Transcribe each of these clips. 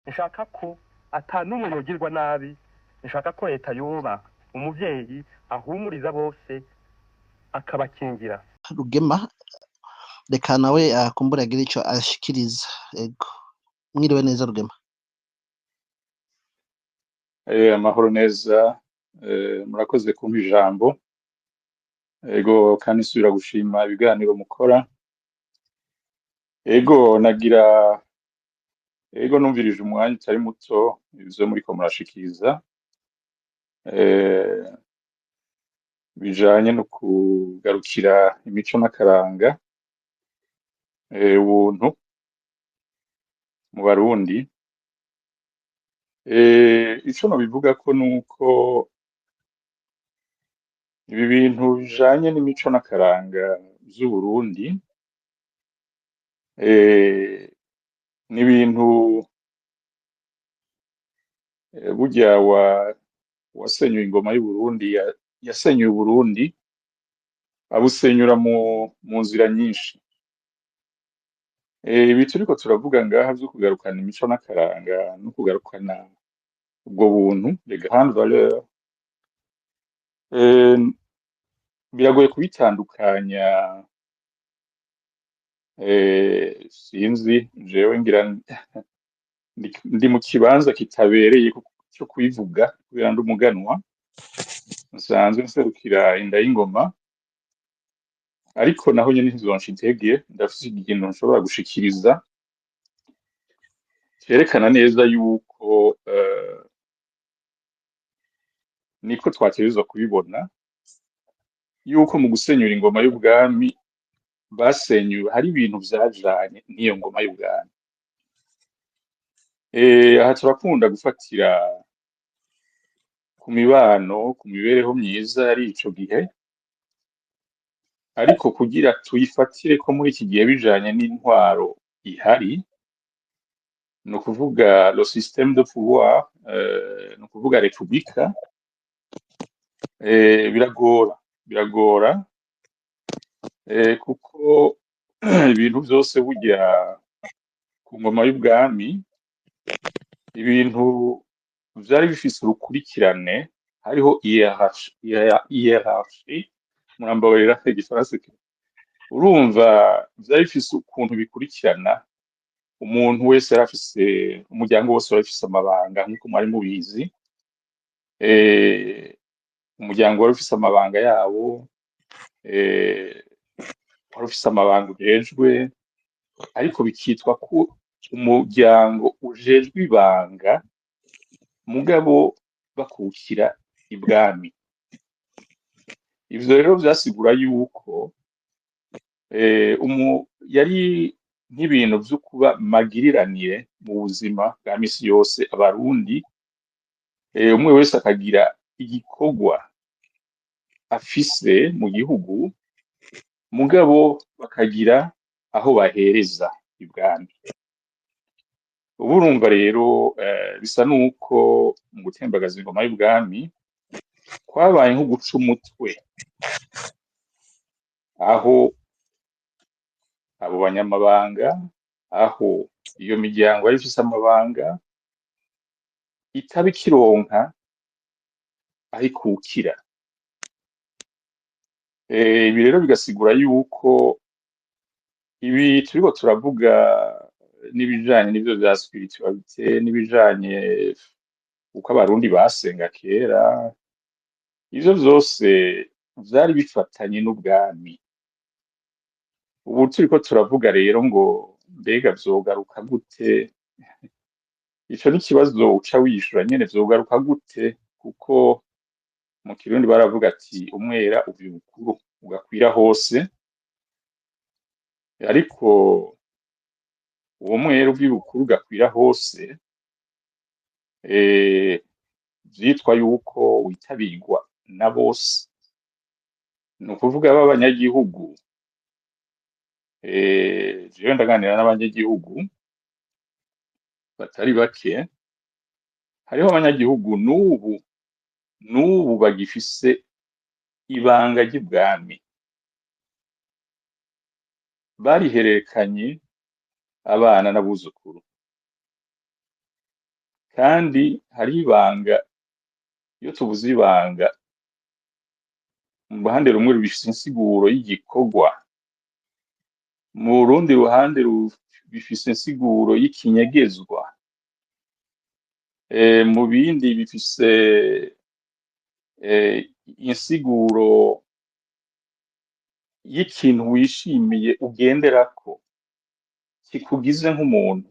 Nshaka ko ata n'umwe yogirwa nabi, nshaka ko leta yoba umuvyeyi ahumuriza bose akabakingira. Rugema, reka nawe akumbure agire ico ashikiriza. Ego, mwiriwe neza, Rugema. Amahoro neza, murakoze kumpa ijambo. Ego, kandi nsubira gushima ibiganiro mukora. Ego, nagira, ego, numvirije umwanya utari muto ivyo muriko murashikiriza bijanye no kugarukira imico n'akaranga, ubuntu mu Barundi. Ico nobivugako nuko ibi bintu bijanye n'imico n'akaranga vy'Uburundi ni ibintu burya wa wasenyuye ingoma y'Uburundi yasenyuye Uburundi, abusenyura mu nzira nyinshi. Ibi turiko turavuga ngaha vyo kugarukana imico n'akaranga no kugarukana ubwo buntu, les grandes valeurs, biragoye kubitandukanya. Sinzi, jewe ngira ndi mu kibanza kitabereye co kubivuga kubera ndi umuganwa, nsanzwe nserukira inda y'ingoma, ariko naho nyene ntizonca intege. Ndafise ikintu nshobora gushikiriza cerekana neza yuko niko twategerezwa kubibona, yuko mu gusenyura ingoma y'ubwami basenyuye hari ibintu vyajanye n'iyo ngoma y'ubwami. Aha turakunda gufatira ku mibano, ku mibereho myiza yari ico gihe, ariko kugira tuyifatire ko muri iki gihe bijanye n'intwaro ihari, ni ukuvuga le système de pouvoir, ni ukuvuga republika, biragora, biragora, kuko ibintu vyose burya ku ngoma y'ubwami, ibintu vyari bifise urukurikirane. Hariho hiérarchie, murambabarira igifaransa. Urumva, vyari bifise ukuntu bikurikirana. Umuntu wese yari afise, umuryango wose wari ufise amabanga, nk'uko mwari mubizi. Umuryango wari ufise amabanga yawo, wari ufise amabanga ujejwe, ariko bikitwa ko umuryango ujejwe ibanga, mugabo bakukira ibwami. Ivyo rero vyasigura yuko yari nk'ibintu vyo kuba magiriranire mu buzima bwa misi yose. Abarundi, umwe wese akagira igikorwa afise mu gihugu, mugabo bakagira aho bahereza ibwami. Ubu urumva rero, bisa nuko mu gutembagaza ingoma y'ubwami kwabaye nko guca umutwe aho abo banyamabanga, aho iyo miryango yari ifise amabanga itaba ikironka aho ikukira. Ibi rero bigasigura yuko ibi turiko turavuga n'ibijanye n'ivyo vya spiritualité, n'ibijanye uko Abarundi basenga kera, ivyo vyose vyari bifatanye n'ubwami. Ubu turiko turavuga rero ngo mbega vyogaruka gute? Ico n'ikibazo uca wishura nyene: vyogaruka gute? Kuko mu Kirundi baravuga ati: "Umwera uva ibukuru ugakwira hose." Ariko uwo mwera uva ibukuru ugakwira hose, vyitwa yuko witabirwa na bose, ni ukuvuga b'abanyagihugu. Jewe ndaganira n'abanyagihugu batari bake. Hariho abanyagihugu n'ubu n'ubu bagifise ibanga ry'ibwami, barihererekanye abana n'abuzukuru. Kandi hariho ibanga. Iyo tuvuze ibanga, mu ruhande rumwe rubifise insiguro y'igikorwa, mu rundi ruhande bifise insiguro y'ikinyegezwa, mu bindi bifise insiguro y'ikintu wishimiye ugenderako kikugize nk'umuntu.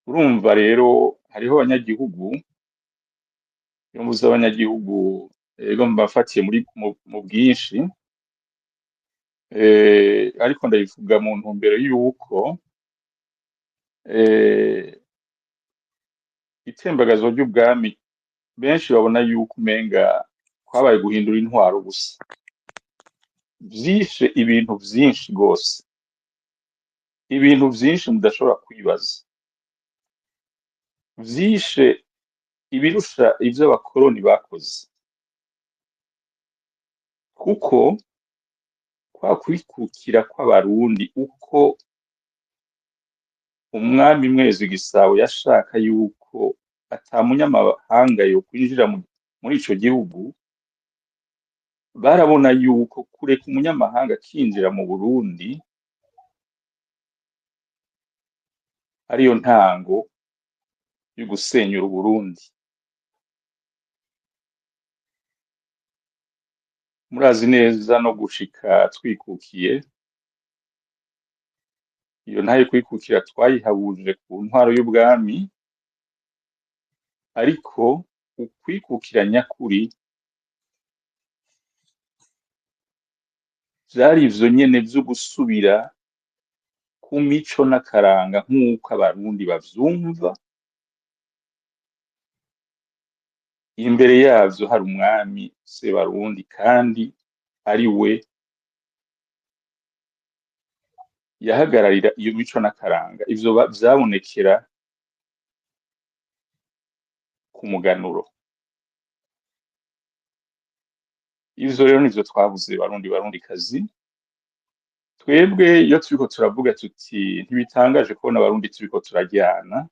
Urumva rero hariho abanyagihugu. Iyo mvuze abanyagihugu, ego, mbafatiye muri mu bwinshi, ariko ndabivuga mu ntumbero yuko itembagazwa ry'ubwami benshi babona yuko umenga kwabaye guhindura intwaro gusa. Vyishe ibintu vyinshi gose, ibintu vyinshi mudashobora kwibaza. Vyishe ibirusha ivyo abakoroni bakoze, kuko kwa kwikukira kw'Abarundi, uko umwami Mwezi Gisabo yashaka yuko ata munyamahanga yokwinjira muri ico gihugu, barabona yuko kureka umunyamahanga akinjira mu Burundi ariyo ntango yo gusenyura Uburundi. Murazi neza no gushika twikukiye, iyo ntayo kwikukira twayihabuje ku ntwaro y'ubwami, ariko ukwikukira nyakuri vyari ivyo nyene vyo gusubira ku mico n'akaranga nk'uko Abarundi bavyumva. Imbere yavyo hari umwami Sebarundi, kandi ari we yahagararira iyo mico n'akaranga. Ivyo vyabonekera ku muganuro. Ivyo rero nivyo twabuze, Barundi, Barundikazi. Twebwe iyo turiko turavuga tuti ntibitangaje kubona Abarundi turiko turaryana,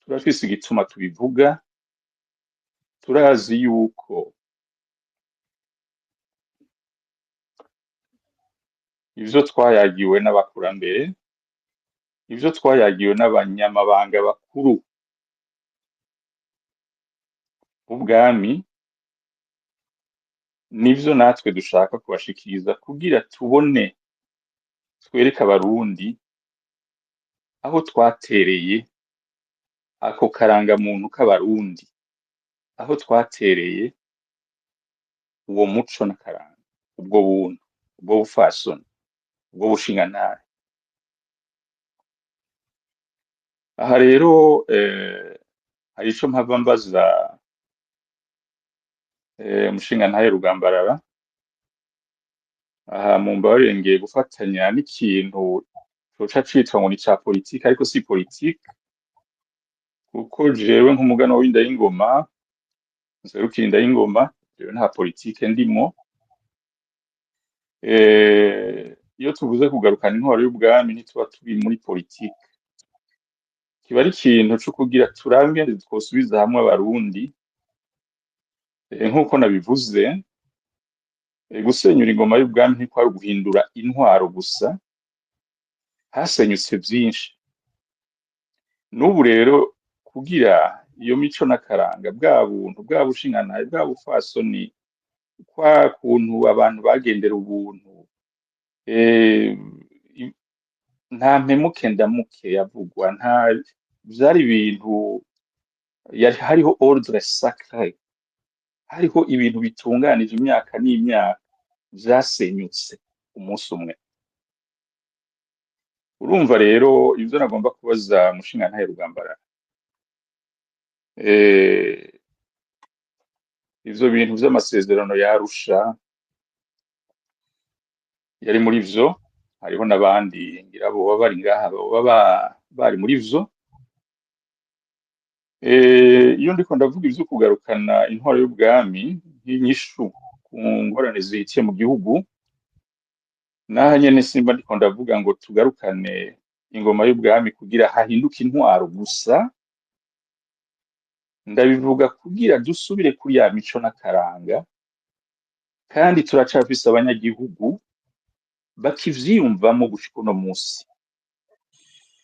turafise igituma tubivuga. Turazi yuko ivyo twayagiwe n'abakurambere, ivyo twayagiwe n'abanyamabanga bakuru b'ubwami, nivyo natwe dushaka kubashikiriza kugira tubone twereke Abarundi aho twatereye ako karangamuntu k'Abarundi, aho twatereye uwo muco n'akaranga, ubwo buntu, ubwo bupfasoni, ubwo bushingantahe. Aha rero hari ico mpava mbaza umushingantahe Rugambarara. Aha mumbabarire, ngiye gufatanya n'ikintu coca citwa ngo ni ca politike, ariko si politike, kuko jewe nk'umuganwa w'inda y'ingoma, nserukira inda y'ingoma, jewe nta politike ndimwo. Iyo tuvuze kugarukana intwaro y'ubwami, ntituba turi muri politike. Kiba ari ikintu co kugira turabe ingene twosubiza hamwe Abarundi. Nk'uko nabivuze, gusenyura ingoma y'ubwami ntikwari uguhindura intwaro gusa, hasenyutse vyinshi. N'ubu rero kugira iyo mico n'akaranga, bwa buntu, bwa bushingantahe, bwa bupfasoni, kwa kuntu abantu bagendera ubuntu, nta mpemuke ndamuke yavugwa, nta vyari ibintu yari, hariho ordre sacré, hariho ibintu bitunganije imyaka n'imyaka, vyasenyutse umunsi umwe. Urumva rero ivyo nagomba kubaza mushingantahe Rugambara, ivyo bintu vy'amasezerano ya Arusha yari muri vyo, hariho n'abandi ngira boba bari ngaha boba bari muri vyo. Iyo ndiko ndavuga ivyo kugarukana intwaro y'ubwami nk'inyishu ku ngorane zihitiye mu gihugu, naha nyene simba ndiko ndavuga ngo tugarukane ingoma y'ubwami kugira hahinduke intwaro gusa, ndabivuga kugira dusubire kuri ya mico n'akaranga, kandi turacafise abanyagihugu bakivyiyumvamo gushika uno musi,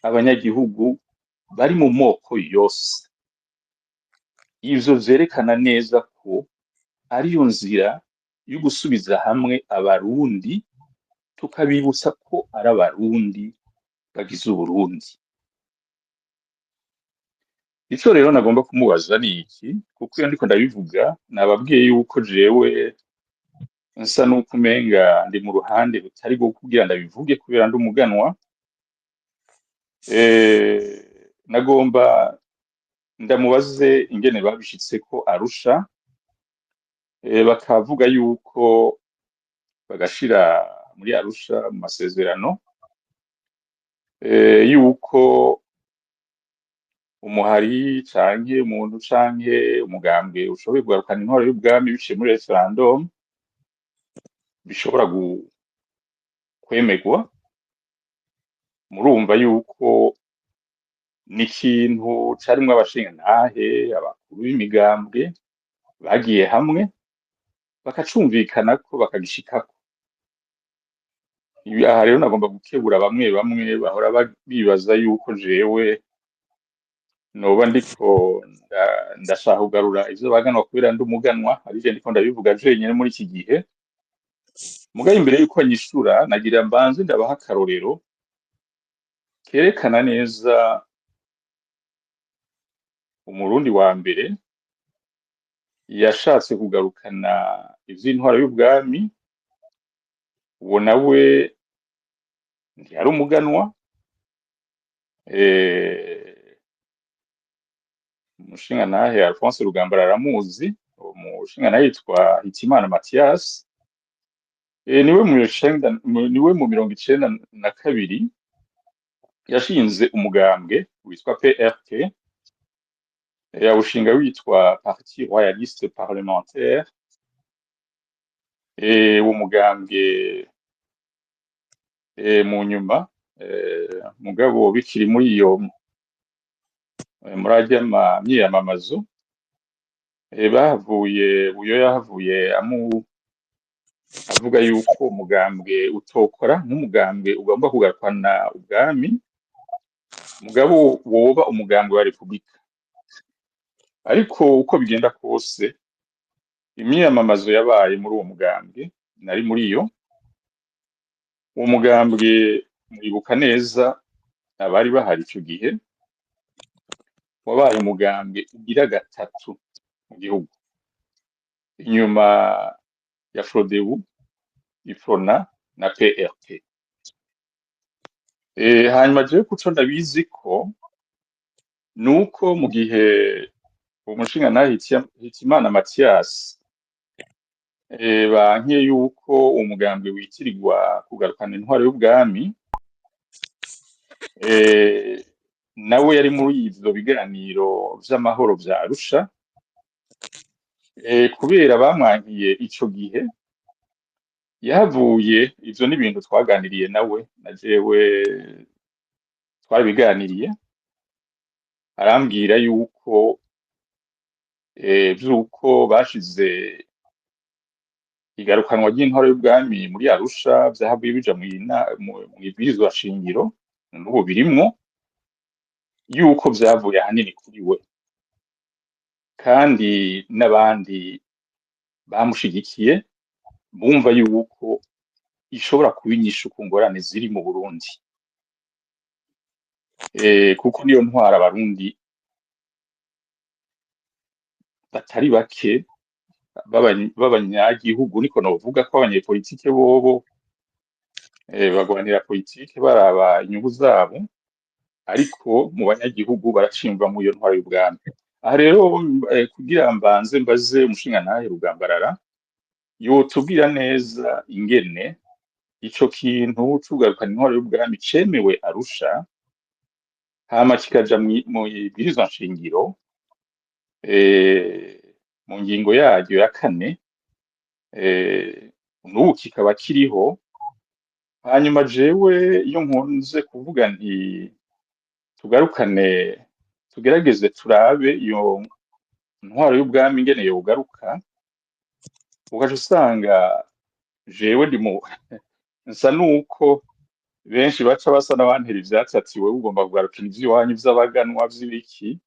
abanyagihugu bari mu moko yose. Ivyo vyerekana neza ko ariyo nzira yo gusubiza hamwe Abarundi, tukabibutsa ko ari Abarundi bagize Uburundi. Ico rero nagomba kumubaza ni iki, kuko iyo ndiko ndabivuga nababwiye yuko jewe nsa nuko umenga ndi mu ruhande rutari rwo kugira ndabivuge kubera ndi umuganwa. Nagomba ndamubaze ingene babishitseko Arusha, bakavuga yuko bagashira muri Arusha mu masezerano yuko umuhari canke umuntu canke umugambwe ushoboye kugarukana intwaro y'ubwami biciye muri referendum bishobora kwemerwa. Murumva yuko ni ikintu carimwo abashingantahe, abakuru b'imigambwe bagiye hamwe bakacumvikanako, bakagishikako. Ibi aha rero nagomba gukebura bamwe bamwe bahora bibaza yuko jewe noba ndiko ndashaka kugarura ivyo baganwa kubera ndi umuganwa, arivyo ndiko ndabivuga jenyene muri iki gihe. Mugabo imbere yuko nyishura, nagira mbanze ndabaha akarorero kerekana neza Umurundi wa mbere yashatse kugarukana ivy'intwaro y'ubwami. Uwo nawe ntiyari umuganwa, umushingantahe Alphonse Rugambara aramuzi. Uwo mushingantahe yitwa Hitimana Mathias. Niwe mu 92 yashinze umugambwe witwa PRP, yawushinga witwa Parti Royaliste Parlementaire. Uwo mugambwe mu nyuma, mugabo bikiri muri iyo muri arya myiyamamazo, bahavuye Buyoya yahavuye avuga yuko umugambwe utokora nk'umugambwe ugomba kugarukana ubwami, mugabo woba umugambwe wa Republika. Ariko uko bigenda kose, imyiyamamazo yabaye muri uwo mugambwe, nari muri iyo uwo mugambwe, muribuka neza abari bahari ico gihe, wabaye umugambwe ugira gatatu mu gihugu inyuma ya Frodebu, Iprona na PRP. Hanyuma jewe kuco ndabizi ko nuko mu gihe umushingantahe Hitimana Mathias bankiye yuko umugambwe witirirwa kugarukana intwaro y'ubwami, nawe yari muri ivyo biganiro vy'amahoro vya Arusha. Kubera bamwankiye ico gihe, yahavuye, ivyo ni ibintu twaganiriye nawe na jewe twarabiganiriye, arambwira yuko vy'uko bashize igarukanwa ry'intwaro y'ubwami muri Arusha vyahavuye bija mw'ibwirizwa shingiro n'ubu birimwo, yuko vyavuye ahanini kuri we kandi n'abandi bamushigikiye bumva yuko ishobora kuba inyishu ku ngorane ziri mu Burundi, kuko niyo ntwara Abarundi batari bake b'abanyagihugu, niko novuga ko abanyepolitike bobo bagwanira politike baraba inyungu zabo, ariko mu banyagihugu baraciyumvamwo iyo ntwaro y'ubwami. Aha rero kugira mbanze mbaze umushingantahe Rugambarara yotubwira neza ingene ico kintu c'ukugarukana intwaro y'ubwami cemewe Arusha, hama kikaja mw'ibwirizwa nshingiro, mu ngingo yaryo ya kane, n'ubu kikaba kiriho. Hanyuma jewe iyo nkunze kuvuga nti tugarukane, tugerageze turabe iyo ntwaro y'ubwami ingene yogaruka, ugaca usanga jewe ndi mu nsa nuko benshi baca basa n'abantera ivyatsi ati wewe ugomba kugarukana ivy'iwanyu vy'abaganwa vy'ibiki.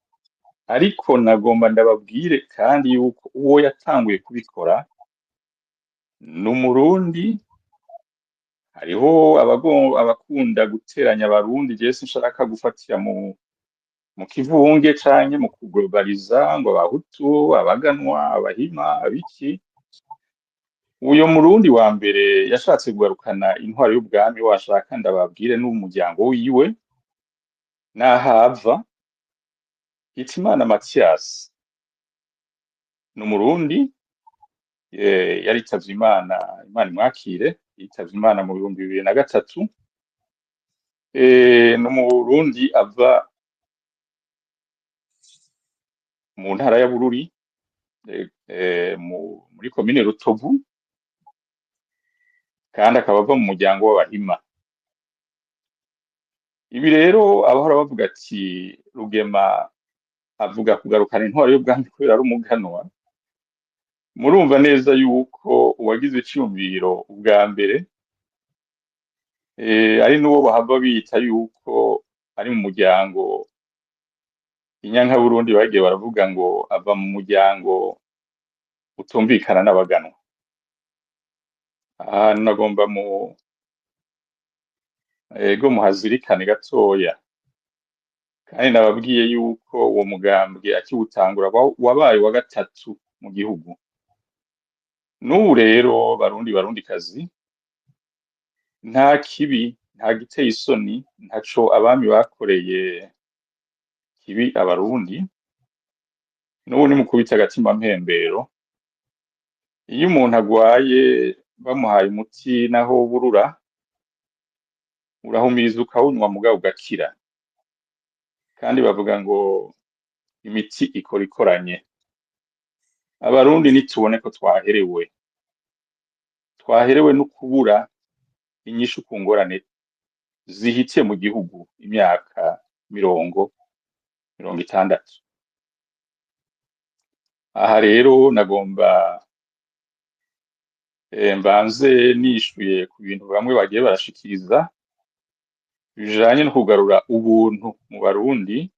Ariko nagomba ndababwire kandi yuko uwo yatanguye kubikora ni Umurundi. Hariho abakunda guteranya Abarundi. Jewe sinshaka gufatira mu kivunge canke mu kuglobaliza ngo Abahutu, Abaganwa, Abahima, abiki. Uyo Murundi wa mbere yashatse kugarukana intwaro y'ubwami, washaka ndababwire n'umuryango wiwe n'ahava, Hitimana Mathias, ni Umurundi, yaritavye Imana, Imana imwakire, yitavye Imana mu 2003. Ni Umurundi ava mu ntara ya Bururi, muri komine Rutovu, kandi akaba ava mu muryango w'Abahima. Ibi rero abahora bavuga ati Rugema avuga kugarukana intwaro y'ubwami kubera ari umuganwa, murumva neza yuko uwagize iciyumviro ubwa mbere ari n'uwo bahava bita yuko ari mu muryango Inyankaburundi, bagiye baravuga ngo ava mu muryango utumvikana n'abaganwa. Ahantu nagomba mu ego muhazirikane gatoya, kandi nababwiye yuko uwo mugambwe akiwutangura wabaye wa gatatu mu gihugu. N'ubu rero, Barundi, Barundikazi, nta kibi, nta giteye isoni, ntaco abami bakoreye kibi Abarundi. N'ubu nimukubita agatima mpembero. Iyo umuntu agwaye bamuhaye umuti, naho burura urahumiriza ukawunywa, mugabo ugakira. Kandi bavuga ngo imiti ikora ikoranye. Abarundi nitubone ko twaherewe, twaherewe no kubura inyishu ku ngorane zihitiye mu gihugu imyaka 60. Aha rero nagomba mbanze nishuye ku bintu bamwe bagiye barashikiriza bijanye no kugarura ubuntu mu Barundi,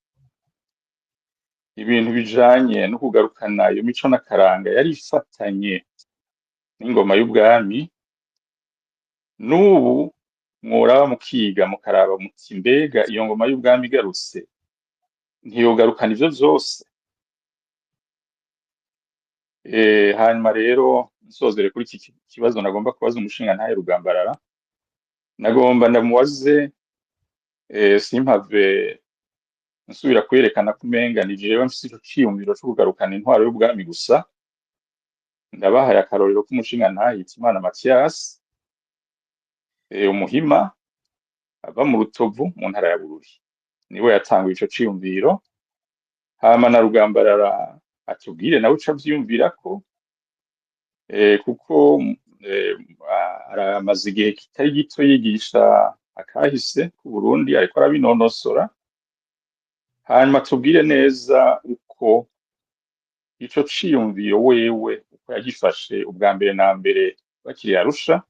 ibintu bijanye no kugarukana iyo mico n'akaranga yari ifatanye n'ingoma y'ubwami. N'ubu mworaba mukiga, mukaraba muti mbega iyo ngoma y'ubwami igarutse ntiyogarukana ivyo vyose? Hanyuma rero nsozere kuri iki kibazo nagomba kubaza umushingantahe Rugambarara. Nagomba ndamubaze, simpave nsubira kwerekana ko umenga ni jewe mfise ico ciyumviro co kugarukana intwaro y'ubwami gusa. Ndabahaye akarorero k'umushingantahe Hitimana Mathias, umuhima ava mu Rutovu mu ntara ya Bururi, niwe yatanguye ico ciyumviro. Hama na Rugambarara atubwire nawe ico avyiyumvirako, kuko aramaze igihe kitari gito yigisha akahise k'Uburundi, ariko arabinonosora. Hanyuma tubwire neza uko ico ciyumviro wewe uko yagifashe ubwa mbere na mbere bakiri Arusha,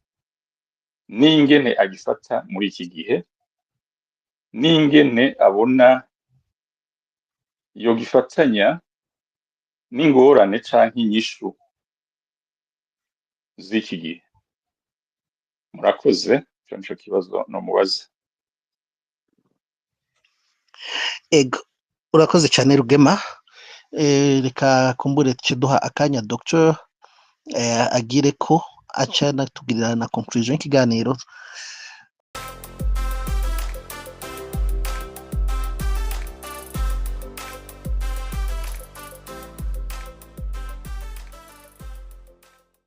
n'ingene agifata muri iki gihe, n'ingene abona yogifatanya n'ingorane canke inyishu z'iki gihe. Murakoze, ico nico kibazo nomubaza. Ego, urakoze cyane Rugema. Reka kumbure duha akanya docteur agire ko aca natubwirira na conclusion y'ikiganiro.